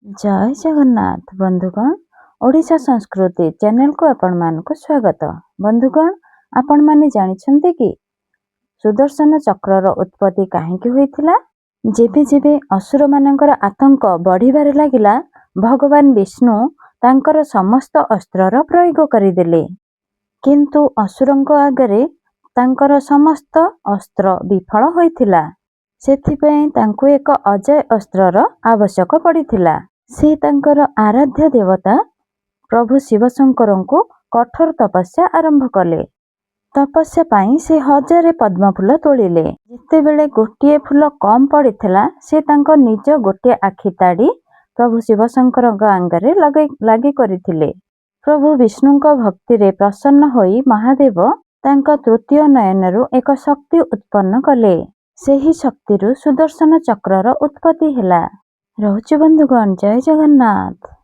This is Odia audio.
ଜୟ ଜଗନ୍ନାଥ ବନ୍ଧୁଗଣ, ଓଡ଼ିଶା ସଂସ୍କୃତି ଚ୍ୟାନେଲକୁ ଆପଣମାନଙ୍କୁ ସ୍ୱାଗତ। ବନ୍ଧୁଗଣ, ଆପଣମାନେ ଜାଣିଛନ୍ତି କି ସୁଦର୍ଶନ ଚକ୍ରର ଉତ୍ପତ୍ତି କାହିଁକି ହୋଇଥିଲା? ଯେବେ ଯେବେ ଅସୁରମାନଙ୍କର ଆତଙ୍କ ବଢ଼ିବାରେ ଲାଗିଲା, ଭଗବାନ ବିଷ୍ଣୁ ତାଙ୍କର ସମସ୍ତ ଅସ୍ତ୍ରର ପ୍ରୟୋଗ କରିଦେଲେ। କିନ୍ତୁ ଅସୁରଙ୍କ ଆଗରେ ତାଙ୍କର ସମସ୍ତ ଅସ୍ତ୍ର ବିଫଳ ହୋଇଥିଲା। ସେଥିପାଇଁ ତାଙ୍କୁ ଏକ ଅଜେୟ ଅସ୍ତ୍ରର ଆବଶ୍ୟକ ପଡ଼ିଥିଲା। ସେ ତାଙ୍କର ଆରାଧ୍ୟ ଦେବତା ପ୍ରଭୁ ଶିବଶଙ୍କରଙ୍କୁ କଠୋର ତପସ୍ୟା ଆରମ୍ଭ କଲେ। ତପସ୍ୟା ପାଇଁ ସେ ହଜାରେ ପଦ୍ମଫୁଲ ତୋଳିଲେ। ଯେତେବେଳେ ଗୋଟିଏ ଫୁଲ କମ୍ ପଡ଼ିଥିଲା, ସେ ତାଙ୍କ ନିଜ ଗୋଟିଏ ଆଖି ତାଡ଼ି ପ୍ରଭୁ ଶିବଶଙ୍କରଙ୍କ ଆଙ୍ଗରେ ଲଗାଇ ଲାଗି କରିଥିଲେ। ପ୍ରଭୁ ବିଷ୍ଣୁଙ୍କ ଭକ୍ତିରେ ପ୍ରସନ୍ନ ହୋଇ ମହାଦେବ ତାଙ୍କ ତୃତୀୟ ନୟନରୁ ଏକ ଶକ୍ତି ଉତ୍ପନ୍ନ କଲେ। ସେହି ଶକ୍ତିରୁ ସୁଦର୍ଶନ ଚକ୍ରର ଉତ୍ପତ୍ତି ହେଲା। ରହୁଛି ବନ୍ଧୁଗଣ, ଜୟ ଜଗନ୍ନାଥ।